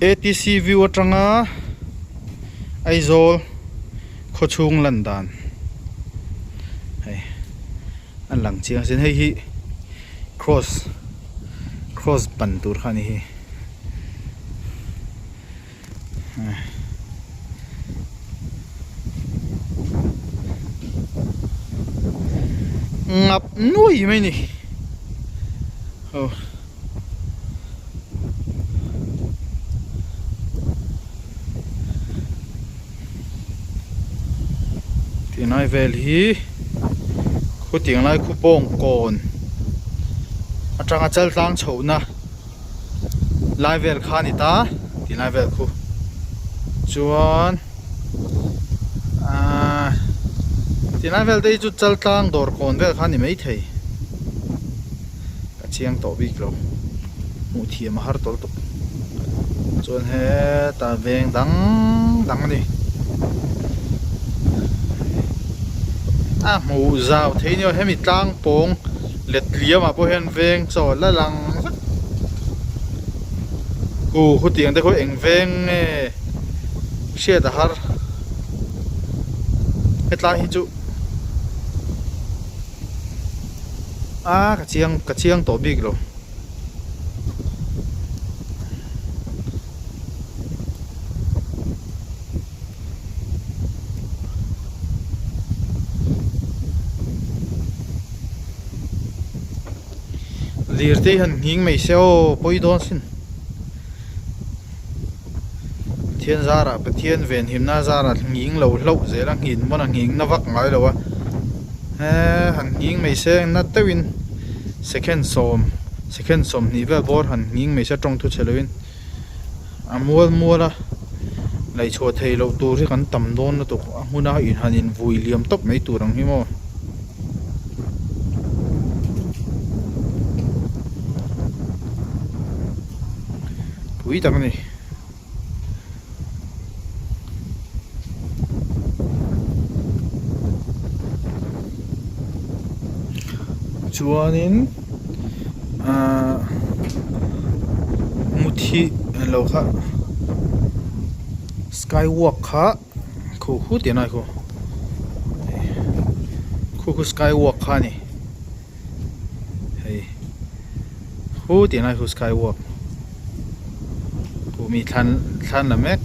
Atc view atanga Aizawl khawchhung lan dan hei a lang chiang a sin hei hi cross cross ban tur kha a ni hi. Ngap nuai mai ni aw tinai vel hi khutiang lai khu bawng kawn atanga chal tlang chhohna. Lai vel kha a ni ta tih lai vel khu chuan ahh tih lai vel te hi chu chal tlang dawr kawn vel kha a ni maithei ka chiang tawh bik lo hmuh thiam a har tawlh tawp chuan hetah veng dang dang a ni a hmuh zau thei nia hemi tlang pawng let liam ah pawh hian veng chaw la lang vek hu hutiang te khaw eng veng nge hriat a har hetlai hi chu a ka chiang ka chiang tawh bik lo. Lir te hi han nghing mai se aw pawi dawn sin Pathian zarah Pathian venhimna zarah nghing lo hlauh zel a nghin pawn a nghing na vak ngai lo a he han nghing mai se na deuhin second sawm second sawmhnih vel bawr han nghing mai se tawng thu chhe lovin. A mual mual a laih chhuah theih loh tur hi kan tam dawn lutuk a hmun a in han in vui liam tawp mai tur ang hi maw. Pui tak a ni. Chuanin ahh muthi englo kha sky walk kha khu khu tih a khu khu khu sky walk kha a ni hei khu tih lai khu sky walk khu mi thlan thlan la mek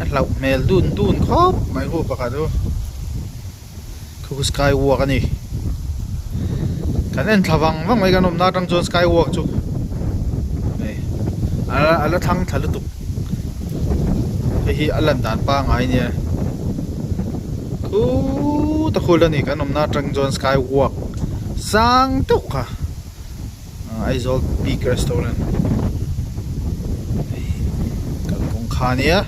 a hlauh hmel dun dun khawp mai khu pakhat chu khu khu sky walk a ni kan en thla vang vang mai kan awmna atang chuan sky walk chu hei a la thlang thla lutuk hei hi a lan dan pangngai a nia. Khuuuuta khul a ni kan awmna atang chuan sky walk sang deuh kha Aizawl peak restaurant hei kalkawng kha a nia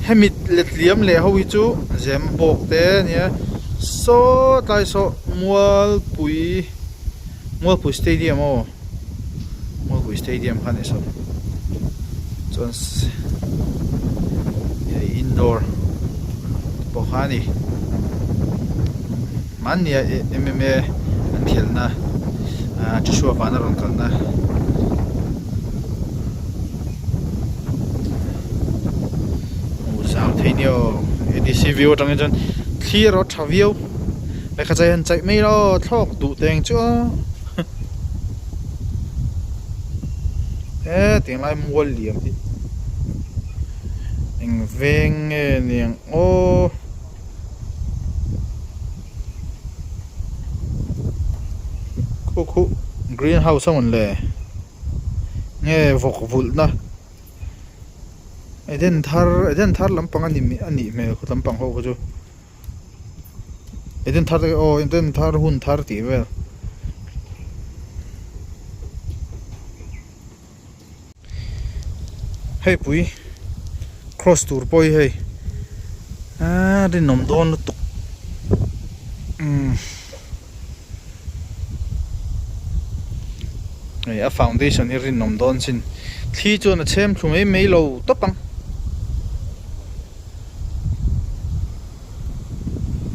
hemi letliam leh ho hi chu zem bawk te a nia saw tlai saw mualpui mualpui stadium aw. Mualpui stadium kha a ni saw chuan hei indoor te pawh kha a ni hmanni a M_M_A an khelhna ah Joshua vana rawn kalna hmuh zau thei nia aw A_D_C view atangin chuan thli erawh a tha viau lehkha chei han chaih mai ila aw thlawk duh teng chu aw. He tinglai mual liam hi eng veng nge niang aw khu khu green house a mawn le nge vawk vulh na eden thar eden thar lampang a ni a nih hmel khaw lampang ho kha chu. Eden thar te aw eden thar hun thar tih vel. Hei pui cross tur pawh hi hei aaa rinawm dawn lutuk umm hei a foundation hi rinawm dawn sin thli chuan a chhem thlu mai mai lo tawp ang.